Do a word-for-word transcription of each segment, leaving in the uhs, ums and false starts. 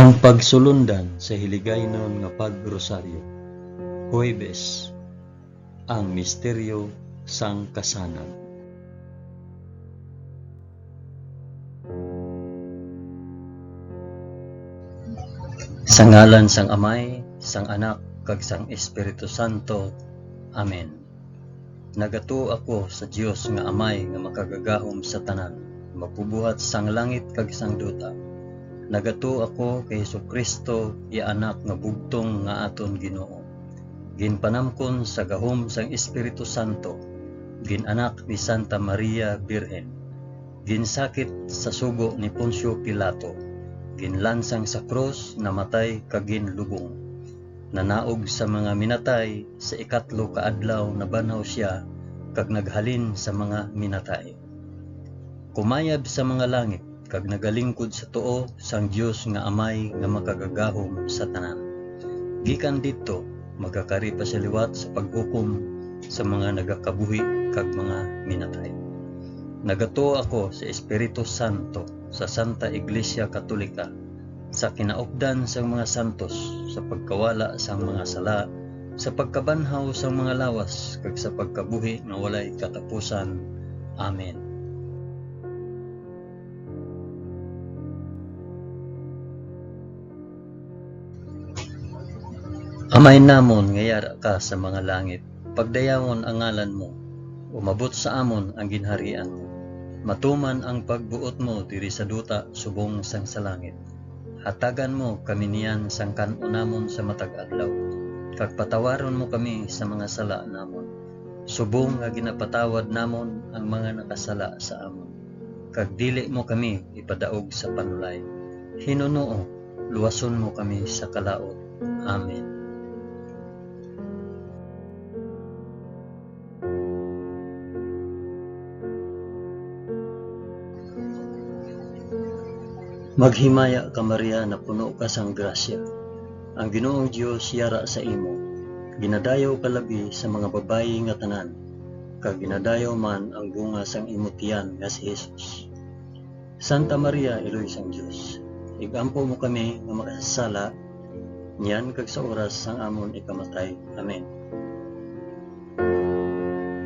Ang pagsulundan sa hiligaynon nga pagrosaryo. Huwebes, ang misteryo sang kasanag. Sa ngalan sang Amay, sang Anak, kag sang Espiritu Santo. Amen. Nagatuo ako sa Dios nga Amay nga makagagahom sa tanan, magbubuhat sang langit kag sang duta. Nagatuo ako kay Jesu-Cristo, iya Anak nga bugtong nga aton Ginoo, ginpanamkon sa gahom sang Espiritu Santo, gin-anak ni Santa Maria Birhen, ginsakit sa sugo ni Poncio Pilato, ginlansang sa krus, namatay kag ginlubong. Nanaog sa mga minatay, sa ikatlo ka adlaw nabanhaw sia, kag naghalin sa mga minatay. Kumayab sa mga langit, kag nagalingkod sa tuo sang Dios nga Amay nga makagagahom sa tanan. Gikan didto, magakari pa sia liwat sa paghukom sa mga nagakabuhi kag mga minatay. Nagatuo ako sa Espiritu Santo, sa Santa Iglesia Katolika, sa kinaupdan sang mga santos, sa pagkawala sang mga sala, sa pagkabanhaw sang mga lawas, kag sa pagkabuhi nga walay katapusan. Amen. Amay namon nga yara ka sa mga langit, pagdayawon ang ngalan mo, umabot sa amon ang ginharian mo. Matuman ang pagbuot mo diri sa duta subong sang sa langit. Hatagan mo kami niyan sang kan-on namon sa matag adlaw, kag patawaron mo kami sa mga sala namon, subong nga ginapatawad namon ang mga nakasala sa amon. Kag dili mo kami ipadaog sa panulay. Hinunoo, luwason mo kami sa kalaut. Amen. Maghimaya ka, Maria, napuno ka sang grasya. Ang Ginoong Dios yara sa imo. Ginadayaw ka labi sa mga babayi nga tanan, kag ginadayaw man ang bunga sang imo tiyan nga si Jesus. Santa Maria, Iloy sang Dios, ig-ampo mo kami nga makasasala, niyan kag sa oras sang amon ikamatay. Amen.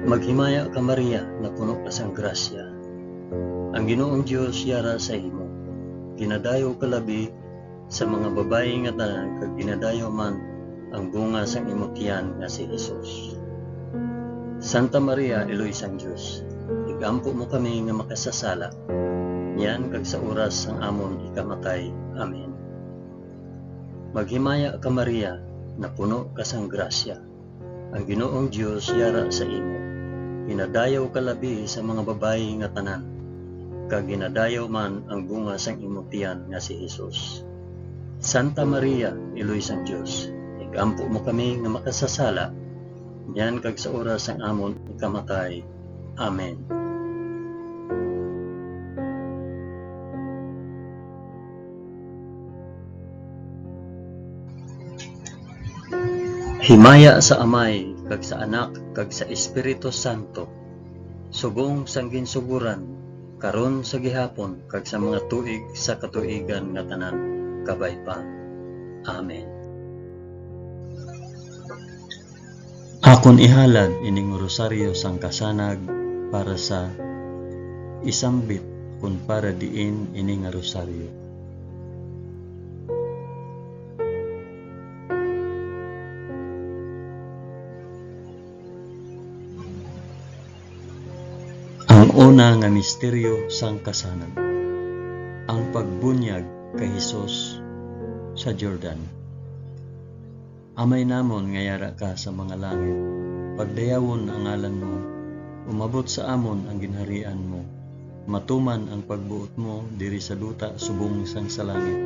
Maghimaya ka, Maria, napuno ka sang grasya. Ang Ginoong Dios yara sa imo. Ginadayaw ka labi sa mga babayi nga tanan, kag ginadayaw man ang bunga sang imo tiyan nga si Jesus. Santa Maria, Iloy sang Dios, ig-ampo mo kami nga makasasala, niyan kag sa oras sang amon ikamatay. Amen. Maghimaya ka, Maria, napuno ka sang grasya. Ang Ginoong Dios yara sa imo. Ginadayaw ka labi sa mga babayi nga tanan, kag ginadayaw man ang bunga sang imo tiyan nga si Jesus. Santa Maria, Iloy sang Dios, ig-ampo mo kami nga makasasala, niyan kag sa oras sang amon ikamatay. Amen. Himaya sa Amay, kag sa Anak, kag sa Espiritu Santo, subong sang ginsugoran, karon, sa gihapon, kag sa mga tuig sa katuigan nga tanan. Kabay pa. Amen. Akon ihalad ining rosaryo sang kasanag para sa isambit kon para diin ini nga rosaryo. Ang una nga misteryo sang kasanag, ang pagbunyag kay Jesus sa Jordan. Amay namon nga yara ka sa mga langit, pagdayawon ang ngalan mo, umabot sa amon ang ginharian mo, matuman ang pagbuot mo diri sa duta subong sang sa langit.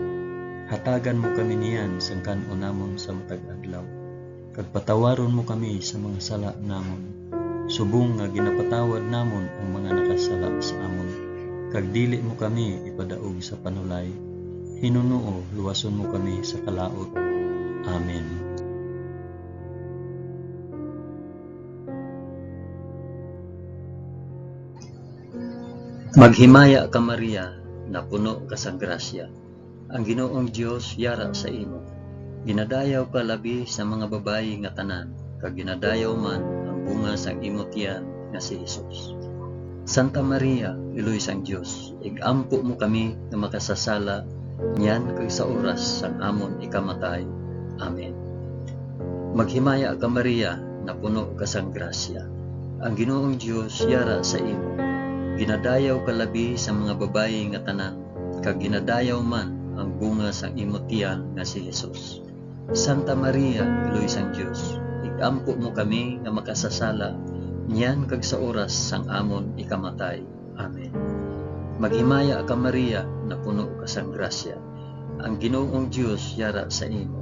Hatagan mo kami niyan sang kan-on namon sa matag adlaw, kag patawaron mo kami sa mga sala namon, subong nga ginapatawad namon ang mga nakasala sa amon, kag dili mo kami ipadaog sa panulay. Hinunoo, luwason mo kami sa kalaut. Amen. Maghimaya ka, Maria, napuno ka sa grasya. Ang Ginoong Dios yara sa imo. Ginadayaw ka labi sa mga babayi nga tanan, kag ginadayaw man ang bunga sang imo tiyan nga si Jesus. Santa Maria, Iloy sang Dios, ig-ampo mo kami nga makasasala niyan kag sa oras sang amon ikamatay. Amen. Maghimaya ka, Maria, napuno ka sang grasya. Ang Ginoong Dios yara sa imo. Ginadayaw ka labi sa mga babayi nga tanan, kag ginadayaw man ang bunga sang imo tiyan nga si Jesus. Santa Maria, Iloy sang Dios, ig-ampo mo kami nga makasasala niyan kag sa oras sang amon ikamatay. Amen. Maghimaya ka, Maria, napuno ka sang grasya. Ang Ginoong Dios yara sa imo.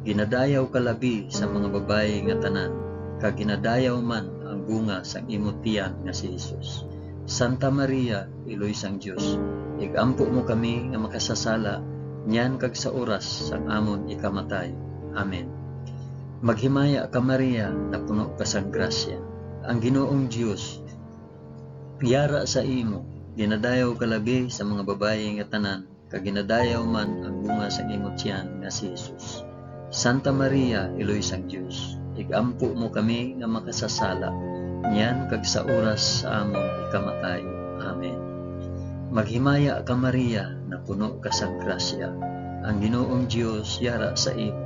Ginadayaw ka labi sa mga babayi nga tanan, kag ginadayaw man ang bunga sang imo tiyan nga si Jesus. Santa Maria, Iloy sang Dios, ig-ampo mo kami nga makasasala niyan kag sa oras sang amon ikamatay. Amen. Maghimaya ka, Maria, napuno ka sang grasya. Ang Ginoong Dios yara sa imo. Ginadayaw ka labi sa mga babayi nga tanan, kag ginadayaw man ang bunga sang imo tiyan nga si Jesus. Santa Maria, Iloy sang Dios, ig-ampo mo kami nga makasasala, niyan kag sa oras sa amon ikamatay. Amen. Maghimaya ka, Maria, napuno ka sang grasya. Ang Ginoong Dios yara sa imo.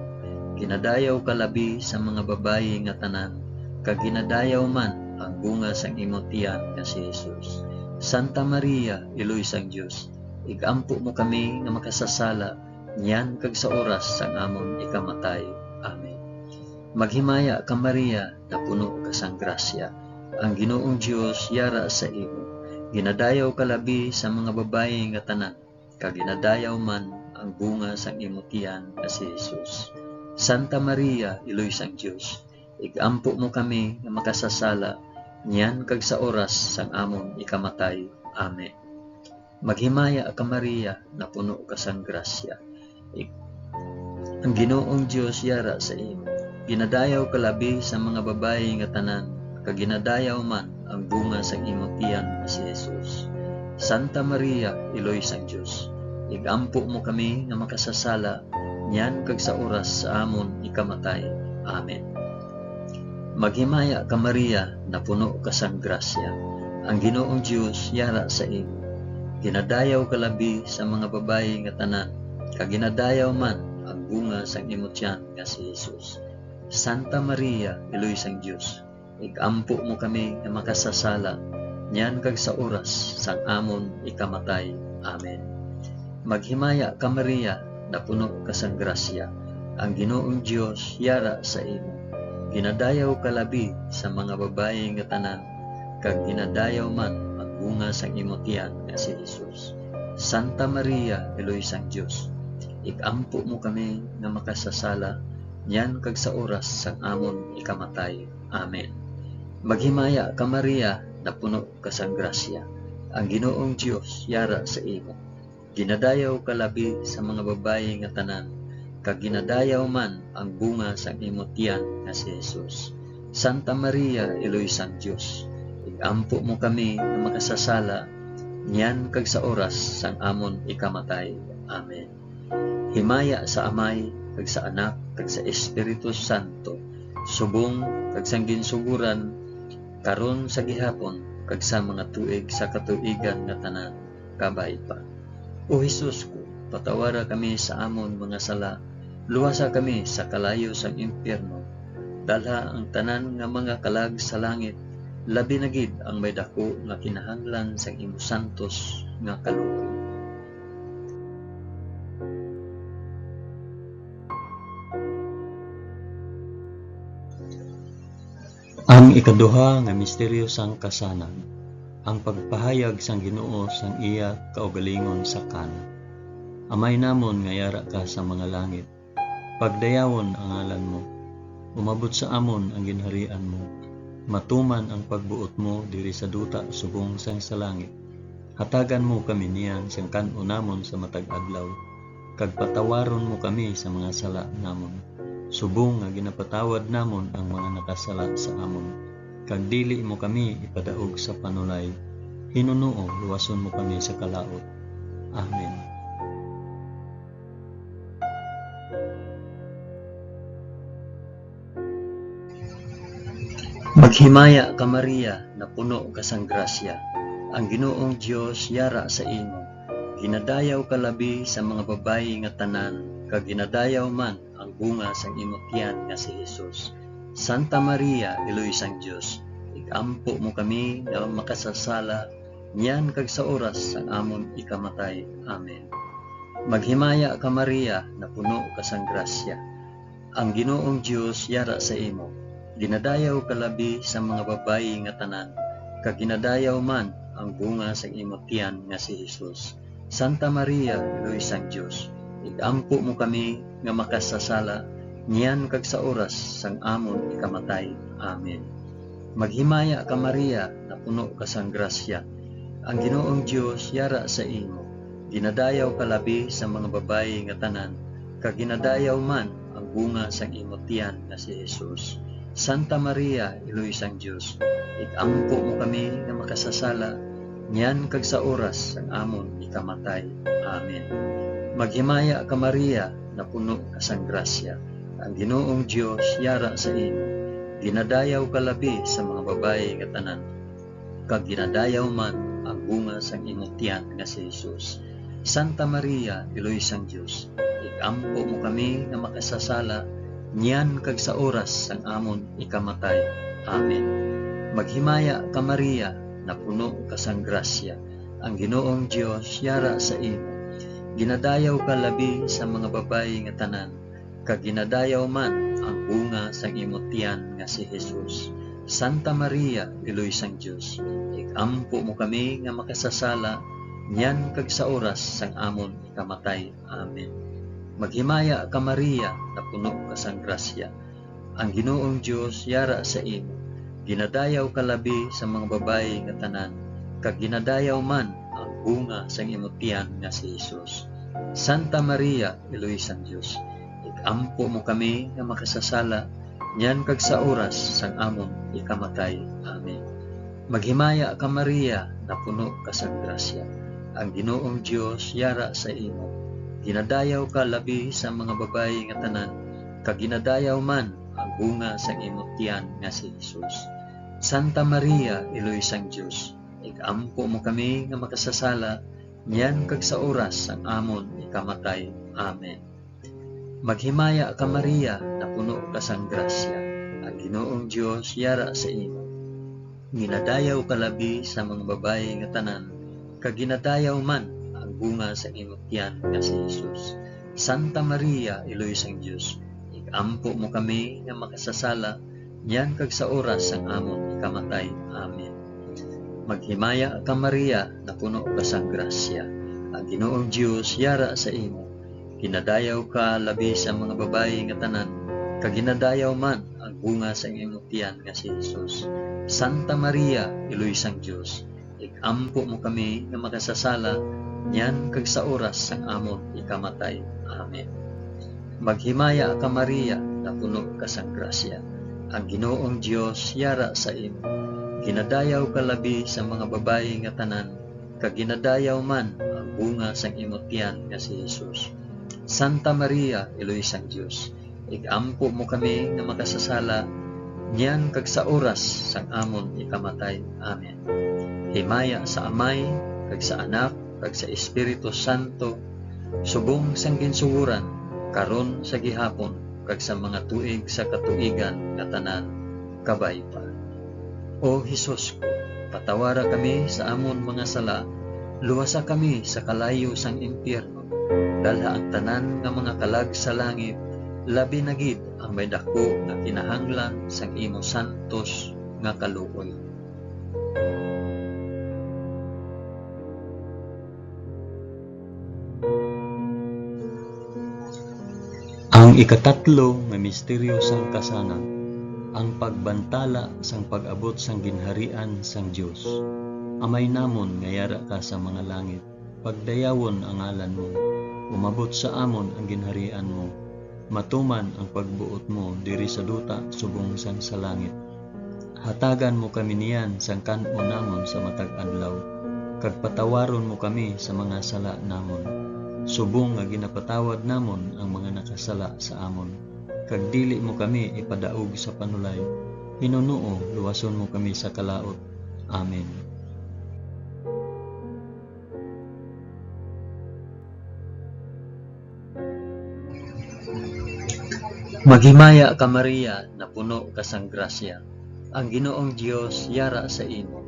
Ginadayaw ka labi sa mga babayi nga tanan, kag ginadayaw man ang bunga sang imo tiyan nga si Jesus. Santa Maria, Iloy sang Dios, ig-ampo mo kami nga makasasala niyan kag sa oras sang amon ikamatay. Amen. Maghimaya ka, Maria, napuno ka sang grasya. Ang Ginoong Dios yara sa imo. Ginadayaw ka labi sa mga babayi nga tanan, kag ginadayaw man ang bunga sang imo tiyan nga si Jesus. Santa Maria, Iloy sang Dios, ig-ampo mo kami nga makasasala niyan kag sa oras sang amon ikamatay. Amen. Maghimaya ka, Maria, napuno ka sang grasya. Ig-, ang Ginoong Dios yara sa imo. Ginadayaw ka labi sa mga babayi nga tanan, kag ginadayaw man ang bunga sang imo tiyan nga si Jesus. Santa Maria, Iloy sang Dios, ig-ampo mo kami nga makasasala niyan kag sa oras sa amon ikamatay. Amen. Maghimaya ka, Maria, napuno ka sang grasya. Ang Ginoong Dios yara sa imo. Ginadayaw ka labi sa mga babayi nga tanan, kag ginadayaw man ang bunga sang imo tiyan nga si Jesus. Santa Maria, Iloy sang Dios, ig-ampo mo kami nga makasasala, niyan kag sa oras sang amon ikamatay. Amen. Maghimaya ka, Maria, napuno ka sang grasya. Ang Ginoong Dios yara sa imo. Ginadayaw ka labi sa mga babayi nga tanan, kag ginadayaw man ang bunga sang imo tiyan nga si Jesus. Santa Maria, Iloy sang Dios, ig-ampo mo kami nga makasasala, niyan kag sa oras sang amon ikamatay. Amen. Maghimaya ka, Maria, napuno ka sang grasya. Ang Ginoong Dios yara sa imo. Ginadayaw ka labi sa mga babayi nga tanan, kag ginadayaw man ang bunga sang imo tiyan nga si Jesus. Santa Maria, Iloy sang Dios, ig-ampo mo kami nga makasasala, niyan kag sa oras sang amon ikamatay. Amen. Himaya sa Amay, kag sa Anak, kag sa Espiritu Santo, subong kag sang ginsugoran, karon, sa gihapon, kag sa mga tuig sa katuigan nga tanan. Kabay pa. O Jesus ko, patawara kami sa amon mga sala, luwasa kami sa kalayo sang impyerno, dalha ang tanan nga mga kalag sa langit, labi na gid ang may daku nga kinahanglan sang imo santos nga kaluoy. Ang ikaduha nga misteryo sang kasanag, ang pagpahayag sang Ginoo sang iya kaugalingon sa Cana. Amay namon nga yara ka sa mga langit, pagdayawon ang ngalan mo. Umabot sa amon ang ginharian mo. Matuman ang pagbuot mo diri sa duta subong sang sa langit. Hatagan mo kami niyan sang kan-o namon sa matag adlaw, kag patawaron mo kami sa mga sala namon, subong nga ginapatawad namon ang mga nakasala sa amon, kag dili mo kami ipadaog sa panulay. Hinunoo, luwason mo kami sa kalaut. Amen. Maghimaya ka, Maria, napuno ka sang grasya. Ang Ginoong Dios yara sa imo. Ginadayaw ka labi sa mga babayi nga tanan, kag ginadayaw man ang bunga sang imo tiyan nga si Jesus. Santa Maria, Iloy sang Dios, ig-ampo mo kami nga makasasala, niyan kag sa oras sang amon ikamatay. Amen. Maghimaya ka, Maria, napuno ka sang grasya. Ang Ginoong Dios yara sa imo. Ginadayaw ka labi sa mga babayi nga tanan, kag ginadayaw man ang bunga sang imo tiyan nga si Jesus. Santa Maria, Iloy sang Dios, ig-ampo mo kami nga makasasala, niyan kag sa oras sang amon ikamatay. Amen. Maghimaya ka, Maria, napuno ka sang grasya. Ang Ginoong Dios yara sa imo. Ginadayaw ka labi sa mga babayi nga tanan, kag ginadayaw man ang bunga sang imo tiyan nga si Jesus. Santa Maria, Iloy sang Dios, ig-ampo mo kami nga makasasala, niyan kag sa oras sang amon ikamatay. Amen. Maghimaya ka, Maria, napuno ka sang grasya. Ang Ginoong Dios yara sa imo. Ginadayaw ka labi sa mga babayi nga tanan, kag ginadayaw man ang bunga sang imo tiyan nga si Jesus. Santa Maria, Iloy sang Dios, ig-ampo mo kami nga makasasala, niyan kag sa oras sang amon ikamatay. Amen. Maghimaya ka, Maria, napuno ka sang grasya. Ang Ginoong Dios yara sa imo. Ginadayaw ka labi sa mga babayi nga tanan, kag ginadayaw man ang bunga sang imo tiyan nga si Jesus. Santa Maria, Iloy sang Dios, ig-ampo mo kami nga makasasala, niyan kag sa oras sang amon ikamatay. Amen. Maghimaya ka, Maria, napuno ka sang grasya. Ang Ginoong Dios yara sa imo. Ginadayaw ka labi sa mga babayi nga tanan, kag ginadayaw man ang bunga sang imo tiyan nga si Jesus. Santa Maria, Iloy sang Dios, ig-ampo mo kami nga makasasala, niyan kag sa oras sang amon ikamatay. Amen. Maghimaya ka, Maria, napuno ka sang grasya. Ang Ginoong Dios yara sa imo. Ginadayaw ka labi sa mga babayi nga tanan, kag ginadayaw man ang bunga sang imo tiyan nga si Jesus. Santa Maria, Iloy sang Dios, ig-ampo mo kami nga makasasala, niyan kag sa oras sang amon ikamatay. Amen. Maghimaya ka, Maria, napuno ka sang grasya. Ang Ginoong Dios yara sa imo. Ginadayaw ka labi sa mga babayi nga tanan, kag ginadayaw man ang bunga sang imo tiyan nga si Jesus. Santa Maria, Iloy sang Dios, ig-ampo mo kami nga makasasala, niyan kag sa oras sang amon ikamatay. Amen. Maghimaya ka, Maria, napuno ka sang grasya. Ang Ginoong Dios yara sa imo. Ginadayaw ka labi sa mga babayi nga tanan, kag ginadayaw man ang bunga sang imo tiyan nga si Jesus. Santa Maria, Iloy sang Dios, ig-ampo mo kami nga makasasala, niyan kag sa oras sang amon ikamatay. Amen. Maghimaya ka, Maria, napuno ka sang grasya. Ang Ginoong Dios yara sa imo. Ginadayaw ka labi sa mga babayi nga tanan, kag ginadayaw man ang bunga sang imo tiyan nga si Jesus. Santa Maria, Iloy sang Dios, ig-ampo mo kami nga makasasala, niyan kag sa oras sang amon ikamatay. Amen. Himaya sa Amay, kag sa Anak, kag sa Espiritu Santo, subong sang ginsugoran, karon, sa gihapon, kag sa mga tuig sa katuigan nga tanan. Kabay pa. O Jesus ko, patawara kami sa amon mga sala, luwasa kami sa kalayo sang impyerno, dalha ang tanan nga mga kalag sa langit, labi na gid ang may daku nga kinahanglan sang imo santos nga kaluoy. Ang ikatatlo nga misteryo sang kasanag, ang pagbantala sang pag-abot sang ginharian sang Dios. Amay namon nga yara ka sa mga langit, pagdayawon ang ngalan mo. Umabot sa amon ang ginharian mo. Matuman ang pagbuot mo diri sa duta subong sang sa langit. Hatagan mo kami niyan sang kan-on namon sa matag adlaw, kag patawaron mo kami sa mga sala namon, subong nga ginapatawad namon ang mga nakasala sa amon, kag dili mo kami ipadaog sa panulay, Ginoo, luwason mo kami sa kalaut. Amen. Maghimaya ka, Maria, napuno ka sang grasya. Ang Ginoong Dios yara sa imo.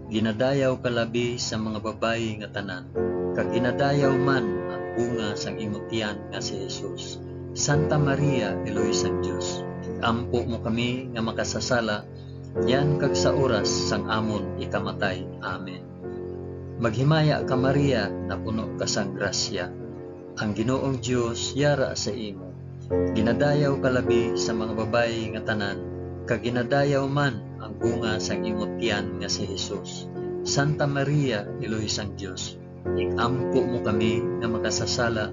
Ginadayaw ka labi sa mga babayi nga tanan, kag ginadayaw man ang bunga sang imo tiyan nga si Jesus. Santa Maria, Iloy sang Dios, ampo mo kami nga makasasala, niyan kag sa oras sang amon ikamatay. Amen. Maghimaya ka, Maria, napuno ka sang grasya. Ang Ginoong Dios yara sa imo. Ginadayaw ka labi sa mga babayi nga tanan, kag ginadayaw man ang bunga sang imo tiyan nga si Jesus. Santa Maria, Iloy sang Dios, ig-ampo mo kami nga makasasala,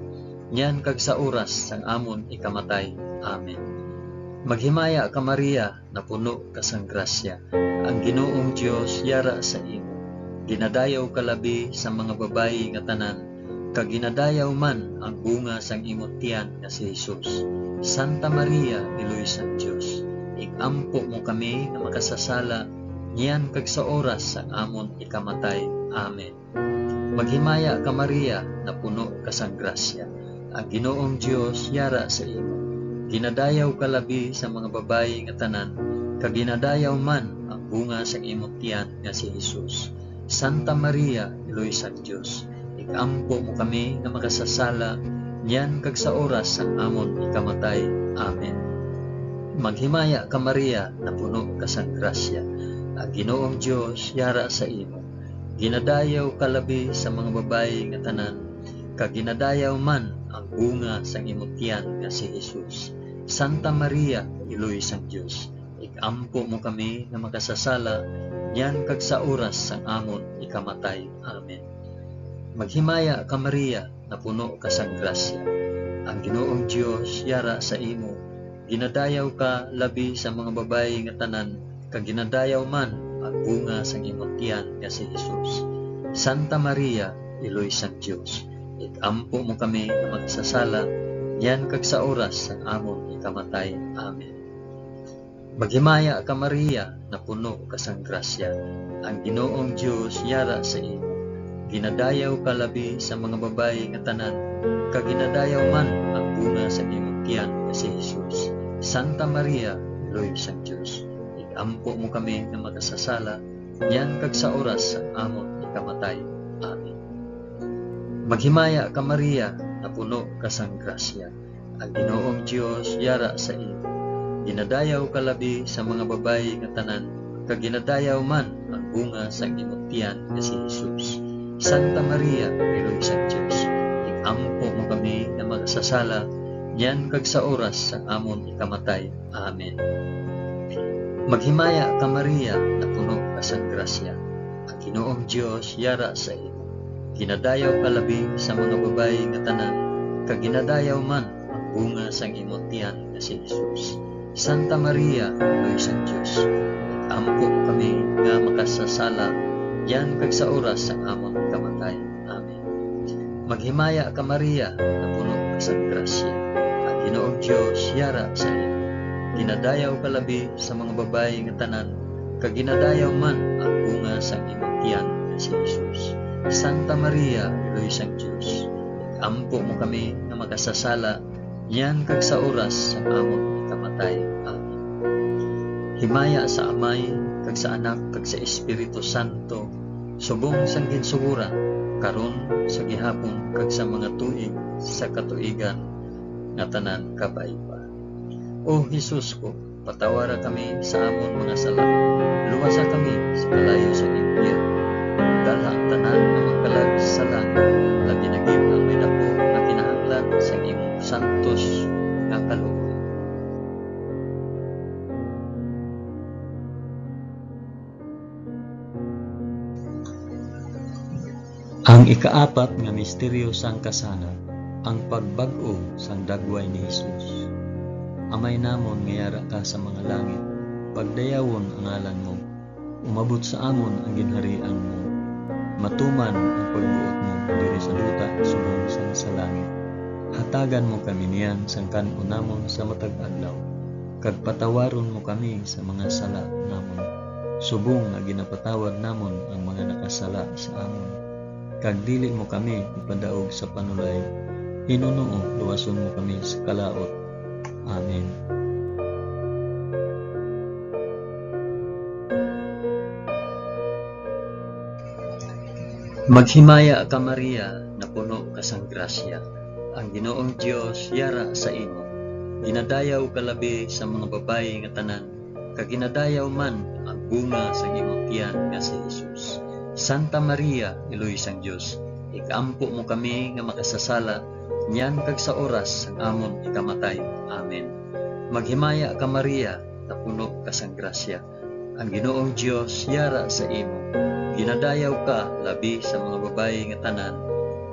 niyan kag sa oras sang amon ikamatay. Amen. Maghimaya ka, Maria, napuno ka sang grasya. Ang Ginoong Dios yara sa imo. Ginadayaw ka labi sa mga babayi nga tanan, kag ginadayaw man ang bunga sang imo tiyan nga si Jesus. Santa Maria, Iloy sang Dios, ig-ampo mo kami nga makasasala, niyan kag sa oras sang amon ikamatay. Amen. Maghimaya ka, Maria, napuno ka sang grasya. Ang Ginoong Dios yara sa imo. Ginadayaw ka labi sa mga babayi nga tanan, kag ginadayaw man ang bunga sang imo tiyan nga si Jesus. Santa Maria, Iloy sang Dios, ig-ampo mo kami nga makasasala, niyan kag sa oras sang amon ikamatay. Amen. Maghimaya ka, Maria, napuno ka sang grasya. Ang Ginoong Dios yara sa imo. Ginadayaw ka labi sa mga babayi nga tanan, kag ginadayaw man ang bunga sang imo tiyan nga si Jesus. Santa Maria, Iloy sang Dios, ig-ampo mo kami nga makasasala, niyan kag sa oras sang amon ikamatay. Amen. Maghimaya ka, Maria, napuno ka sang grasya. Ang Ginoong Dios yara sa imo. Ginadayaw ka labi sa mga babayi nga tanan, kag ginadayaw man ang bunga sang imo tiyan nga si Jesus. Santa Maria, Iloy sang Dios, ig-ampo mo kami nga makasasala, niyan kag sa oras sang amon ikamatay. Amen. Maghimaya ka, Maria, napuno ka sang grasya. Ang Ginoong Dios yara sa imo. Ginadayaw ka labi sa mga babayi nga tanan, kag ginadayaw man ang bunga sang imo tiyan nga si Jesus. Santa Maria, Iloy sang Dios, ig-ampo mo kami nga makasasala, niyan kag sa oras sang amon ikamatay. Amen. Maghimaya ka, Maria, napuno ka sang grasya. Ang Ginoong Dios yara sa imo. Ginadayaw ka labi sa mga babayi nga tanan, kag ginadayaw man ang bunga sang imo tiyan nga si Jesus. Santa Maria, Iloy sang Dios, ig-ampo mo kami nga makasasala, niyan kag sa oras sang amon ikamatay. Amen. Maghimaya ka, Maria, napuno ka sang grasya. Ang Ginoong Dios yara sa imo. Ginadayaw ka labi sa mga babayi nga tanan, kag ginadayaw man ang bunga sang imo tiyan nga si Jesus. Santa Maria, Iloy sang Dios, ig-ampo mo kami nga makasasala, niyan kag sa oras sang amon kamatay. Amen. Maghimaya ka, Maria, napuno ka sang grasya. Ang Ginoong Dios yara sa imo. Ginadayaw ka labi sa mga babayi nga tanan, kag ginadayaw man ang bunga sang imo tiyan nga si Jesus. Santa Maria, Iloy sang Dios, ampo mo kami nga makasasala, niyan kag sa oras sang amon ikamatay. Amen. Himaya sa Amay, kag sa Anak, kag sa Espiritu Santo, subong sang ginsugoran, karon, sa gihapon, kag sa mga tuig sa katuigan nga tanan. Kabay pa. O Jesus ko, patawara kami sa amon mga sala. Luwasa kami sa kalayo sa impyerno. Dalha ang tanan nga mga kalag sa langit, labi na gid ang may daku nga kinahanglan sa imong santos nga kaluoy. Ang ikaapat nga misteryo sang kasalan, ang pagbag-o sang dagway ni Jesus. Amay namon nga yara ka sa mga langit, pagdayawon ang ngalan mo. Umabot sa amon ang ginharian mo. Matuman ang pagbuot mo diri sa duta subong sang sa langit. Hatagan mo kami niyan sang kan-on namon sa matag adlaw. kag patawaron mo kami sa mga sala namon, subong nga ginapatawad namon ang mga nakasala sa amon. Kag dili mo kami ipadaog sa panulay, hinunoo luwason mo kami sa kalaut. Amen. Maghimaya ka, Maria, napuno ka sang grasya. Ang Ginoong Dios yara sa imo. Ginadayaw ka labi sa mga babayi nga tanan, kag ginadayaw man ang bunga sang imong tiyan nga si Jesus. Santa Maria, Iloy sang Dios, ig-ampo mo kami nga makasasala, niyan kag sa oras sang amon ikamatay. Amen. Maghimaya ka, Maria, napuno ka sang grasya. Ang Ginoong Dios yara sa imo. Ginadayaw ka labi sa mga babayi nga tanan,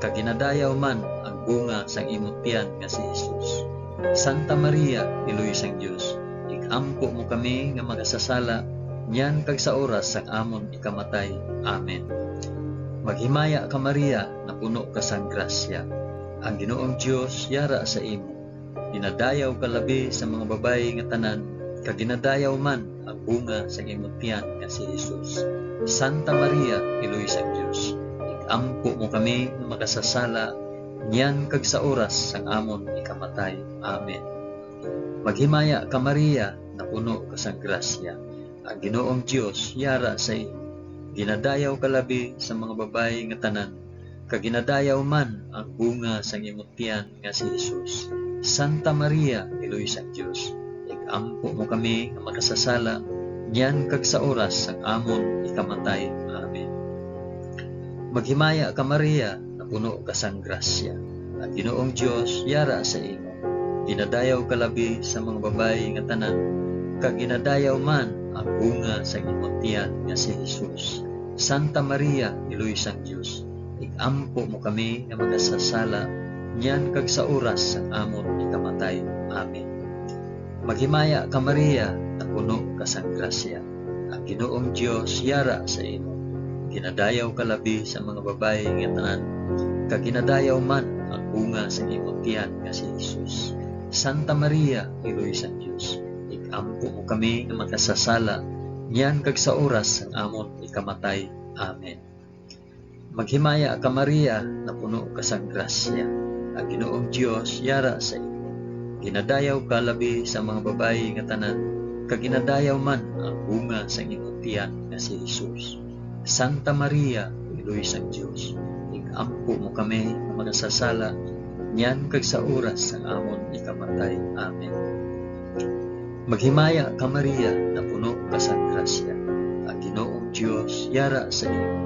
kag ginadayaw man ang bunga sang imong tiyan nga si Jesus. Santa Maria, Iloy sang Dios, ig-ampo mo kami nga makasasala, niyan kag sa oras sang amon ikamatay. Amen. Maghimaya ka, Maria, napuno ka sang grasya. Ang Ginoong Dios yara sa imo. Ginadayaw ka labi sa mga babayi nga tanan, kag ginadayaw man ang bunga sang imong tiyan nga si Jesus. Santa Maria, Iloy sang Dios, ig-ampo mo kami nga makasasala, niyan kag sa oras sang amon ikamatay. Amen. Maghimaya ka, Maria, napuno ka sang grasya. Ang Ginoong Dios yara sa imo. Ginadayaw ka labi sa mga babayi nga tanan, kag ginadayaw man ang bunga sang imong tiyan nga si Jesus. Santa Maria, Iloy sang Dios, ig-ampo mo kami nga makasasala, niyan kag sa oras sang amon ikamatay. Amen. Maghimaya ka, Maria, napuno ka sang grasya. Ang Ginoong Dios yara sa imo. Ginadayaw ka labi sa mga babayi nga tanan, kag ginadayaw man ang bunga sang imong tiyan nga si Jesus. Santa Maria, Iloy sang Dios, ig-ampo mo kami nga makasasala, niyan kag sa oras sang amon ikamatay. Amen. Maghimaya ka, Maria, napuno ka sang grasya. Ang Ginoong Dios yara sa imo. Ginadayaw ka labi sa mga babayi nga tanan, kag ginadayaw man ang bunga sa imong tiyan nga si Jesus. Santa Maria, Iloy sang Dios, ig-ampo mo kami nga makasasala, niyan kag sa oras sang amon ikamatay. Amen. Maghimaya ka, Maria, napuno ka sang grasya. Ang Ginoong Dios yara sa imo. Ginadayaw ka labi sa mga babayi nga tanan, kag ginadayaw man ang bunga sang imong tiyan nga si Jesus. Santa Maria, Iloy sang Dios, ig-ampo mo kami nga makasasala, niyan kag sa oras sang amon ikamatay. Amen. Maghimaya ka, Maria, napuno ka sang grasya. Ang Ginoong Dios yara sa imo.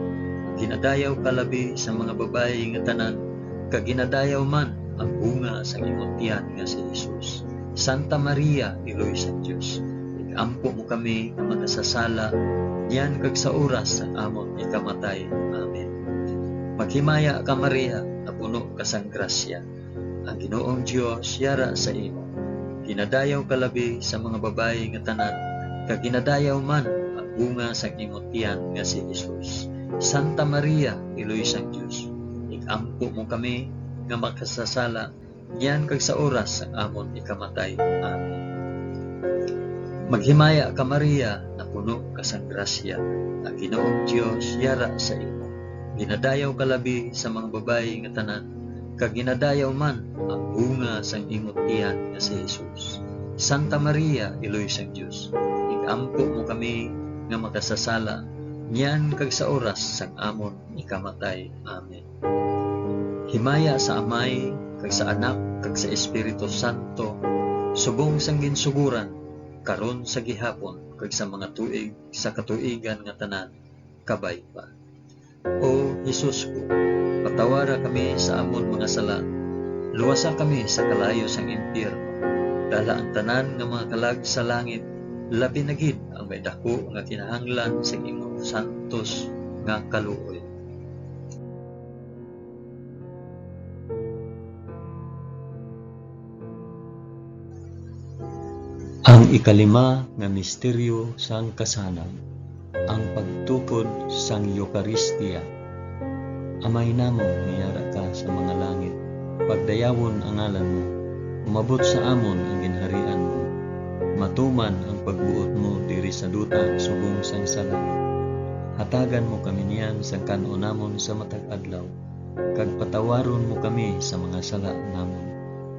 Ginadayaw ka labi sa mga babayi nga tanan, kag ginadayaw man ang bunga sang imong tiyan nga si Jesus. Santa Maria, Iloy sang Dios, ig-ampo mo kami nga makasasala, niyan kag sa oras sang amon ikamatay. Amen. Maghimaya ka, Maria, napuno ka sang grasya. Ang Ginoong Dios yara sa imo. Ginadayaw ka labi sa mga babayi nga tanan, kag ginadayaw man ang bunga sang imo tiyan nga si Jesus. Santa Maria, Iloy sang Dios, ig-ampo mo kami nga makasasala, niyan kag sa oras sang amon ikamatay. Amen. Maghimaya ka, Maria, napuno ka sang grasya, ang Ginoong Dios yara sa imo. Ginadayaw ka labi sa mga babayi nga tanan, kag ginadayaw man ang bunga sang imong tiyan nga si Jesus. Santa Maria, Iloy sang Dios, ig-ampo mo kami nga makasasala, niyan kag sa oras sang amon ikamatay. Amen. Himaya sa Amay, kag sa Anak, kag sa Espiritu Santo, subong sang ginsuguran, karon, sa gihapon, kag sa mga tuig sa katuigan nga tanan. Kabay pa. O Jesus ko, patawara kami sa amon mga sala, luwasa kami sa kalayo sang impyerno, dala ang tanan nga mga kalag sa langit, labi na gid ang may daku nga kinahanglan sang imong santos nga kaluoy. Ang ikalima nga misteryo sang kasanag, ang pagtukod sang Eukaristia. Amay namon nga yara ka sa mga langit, pagdayawon ang ngalan mo, umabot sa amon ang ginharian mo, matuman ang pagbuot mo diri sa duta subong sang sa langit. Hatagan mo kami niyan sang kan-on namon sa matag adlaw, kag patawaron mo kami sa mga sala namon,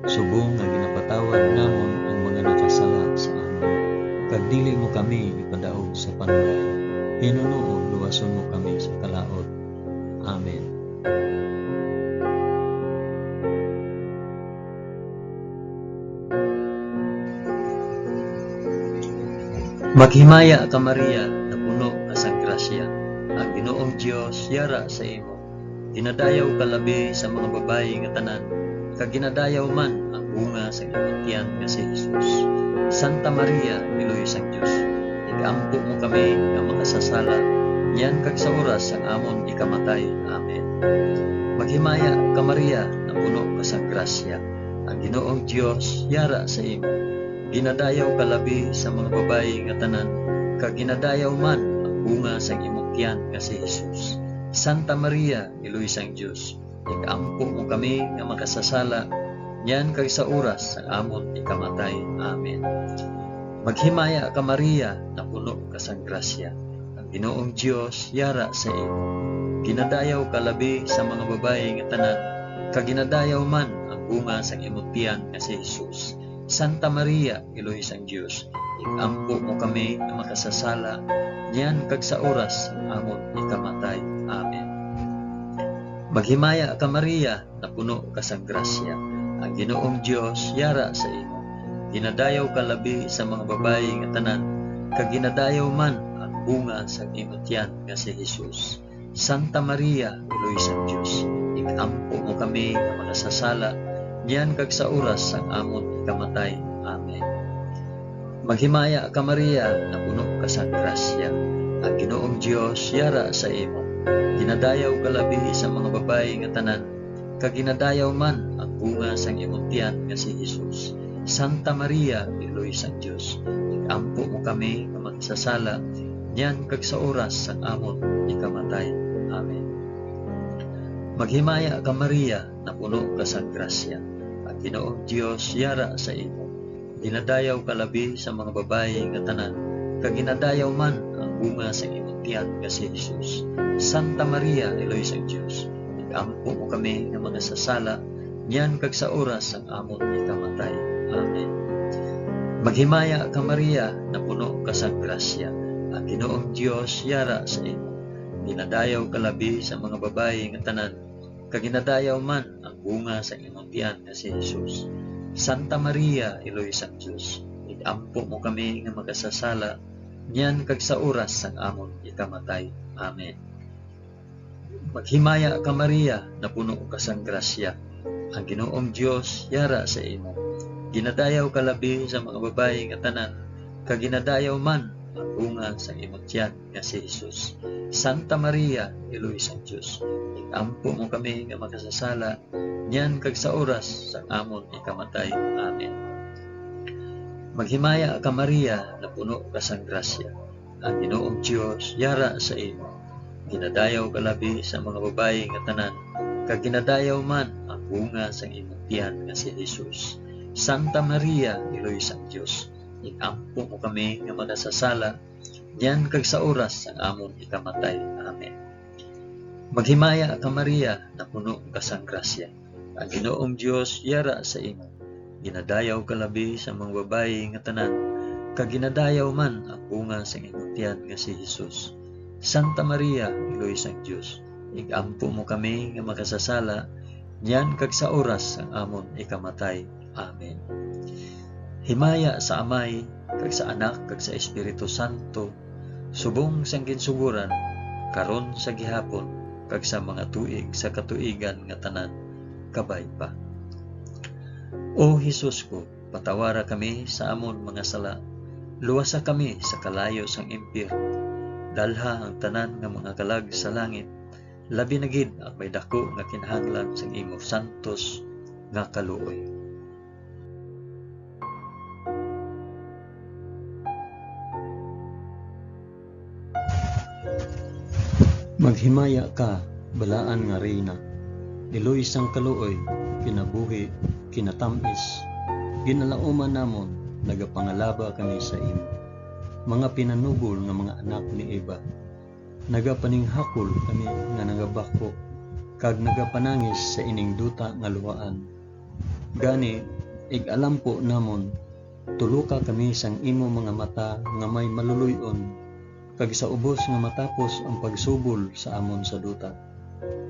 subong nga ginapatawad namon ang mga nakasala sa amon. Kag dili mo kami ipadaog sa panulay, hinunoon luwason mo kami sa kalaut. Amen. Maghimaya ka, Maria, napuno ka sang grasya. Ang Ginoong Dios yara sa imo. Ginadayaw ka labi sa mga babayi nga tanan, kag ginadayaw man ang bunga sang imong tiyan nga si Jesus. Santa Maria, Iloy sang Dios, ig-ampo mo kami nga makasasala, niyan kag sa oras sang amon ikamatay. Amen. Maghimaya ka, Maria, napuno ka sang grasya. Ang Ginoong Dios yara sa imo. Ginadayaw ka labi sa mga babayi nga tanan, kag ginadayaw man ang bunga sang imong tiyan nga si Jesus. Santa Maria, Iloy sang Dios, ig-ampo mo kami nga makasasala, niyan kag sa oras sang amon ikamatay. Amen. Maghimaya ka, Maria, napuno ka sang grasya. Ang Ginoong Dios yara sa imo. Ginadayaw ka labi sa mga babayi nga tanan, kag ginadayaw man ang bunga sang imong tiyan nga si Jesus. Santa Maria, Iloy sang Dios, ig-ampo mo kami nga makasasala, niyan kag sa oras sang amon ikamatay. Amen. Maghimaya ka, Maria, napuno ka sang grasya. Ang Ginoong Dios yara sa imo. Ginadayaw ka labi sa mga babayi nga tanan, kag ginadayaw man ang bunga sang imo tiyan nga si Jesus. Santa Maria, Iloy sang Dios, ig-ampo mo kami nga makasasala, niyan kag sa oras sang amon ikamatay. Amen. Maghimaya ka, Maria, napuno ka sang grasya. Ang Ginoong Dios yara sa imo. Ginadayaw ka labi sa mga babayi nga tanan, kag ginadayaw man ang bunga sang imong tiyan nga si Jesus. Santa Maria, Iloy sang Dios, ig-ampo mo kami nga makasasala, niyan kag sa oras sang amon ikamatay. Amen. Maghimaya ka, Maria, napuno ka sang grasya. Ang Ginoong Dios yara sa imo. Ginadayaw ka labi sa mga babayi nga tanan, kag ginadayaw man ang bunga sang imong tiyan nga si Jesus. Santa Maria, Iloy sang Dios, ig-ampo mo kami nga makasasala, niyan kag sa oras sang amon ikamatay. Amen. Maghimaya ka, Maria, napuno ka sang grasya. Ang Ginoong Dios yara sa imo. Ginadayaw ka labi sa mga babayi nga tanan, kag ginadayaw man ang bunga sang imong tiyan nga si Jesus. Santa Maria, Iloy sang Dios, ig-ampo mo kami nga makasasala, niyan kag sa oras sang amon ikamatay. Amen. Maghimaya ka, Maria, napuno ka sang grasya. Ang Ginoong Dios yara sa imo. Ginadayaw ka labi sa mga babayi nga tanan, kag ginadayaw man ang bunga sang imong tiyan nga si Jesus. Santa Maria, Iloy sang Dios, ig-ampo mo kami nga makasasala, niyan kag sa oras sang amon ikamatay. Amen. Maghimaya ka, Maria, napuno ka sang grasya. Ang Ginoong Dios yara sa imo. Ginadayaw ka labi sa mga babayi nga tanan, kag ginadayaw man ang bunga sang imong tiyan nga si Jesus. Santa Maria, Iloy sang Dios, ig-ampo mo kami nga makasasala, niyan kag sa oras sang amon ikamatay. Amen. Maghimaya ka, Maria, napuno ka sang grasya. Ang Ginoong Dios yara sa imo. Ginadayaw ka labi sa mga babayi nga tanan, kag ginadayaw man ang bunga sang imong tiyan nga si Jesus. Santa Maria, Iloy sang Dios, ig-ampo mo kami nga makasasala, niyan kag sa oras sang amon ikamatay. Amen. Himaya sa Amay, kag sa Anak, kag sa Espiritu Santo, subong sang ginsugoran, karon, sa gihapon, kag sa mga tuig sa katuigan nga tanan. Kabay pa. O Jesus ko, patawara kami sa amon mga sala, luwasa kami sa kalayo sang impyerno, dalha ang tanan nga mga kalag sa langit, labi na gid ang may daku nga kinahanglan sang imo santos nga kaluoy. Maghimaya ka, balaan nga Reyna, iloy sang kaluoy, kinabuhi, kinatamis, ginalauman namon, nagapangalaba kami sa imo. Mga pinanubol nga mga anak ni Eva, nagapaninghakol kami nga nagabakho kag nagapanangis sa ining duta nga luhaan. Gani, ig-alampo namon, tuluka kami sang imo mga mata nga may maluloy-on, kag sa ubos nga matapos ang pagsubol sa amon sa duta.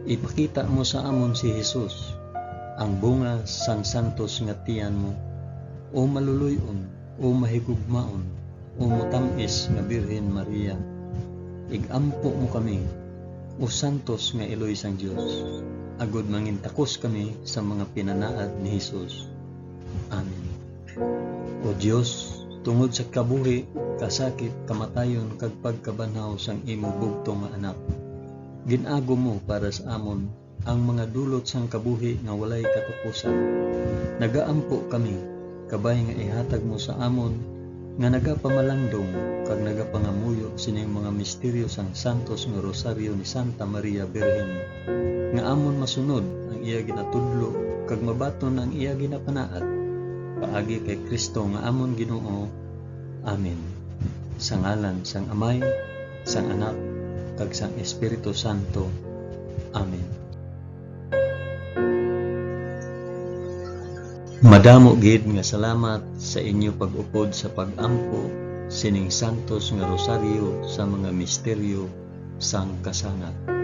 Ipakita mo sa amon si Jesus, ang bunga sang santos nga tiyan mo, o maluloy-on, o mahigugmaon, o matam-is nga Birhen Maria. Ig-ampo mo kami, o santos nga iloy sang Dios, agod mangintakos kami sa mga pinanaad ni Jesus. Amen. O Dios, tungod sa kabuhi, kasakit, kamatayon, kag pagkabanhaw sang imo bugtong nga Anak, gin-agom mo para sa amon ang mga dulot sang kabuhi nga walay katapusan. Nagaampo kami, kabay nga ihatag mo sa amon nga nagapamalandong kag nagapangamuyo sining mga misteryo sang santos nga Rosaryo ni Santa Maria Birhen, nga amon masunod ang iya ginatudlo kag mabaton ang iya ginapanaad, paagi kay Cristo nga amon Ginoo. Amen. Sa ngalan sang Amay, sang Anak, kag sang Espiritu Santo. Amen. Madamo gid nga salamat sa inyo pag-upod sa pag-ampo sining santos nga rosaryo sa mga misteryo sang kasanga.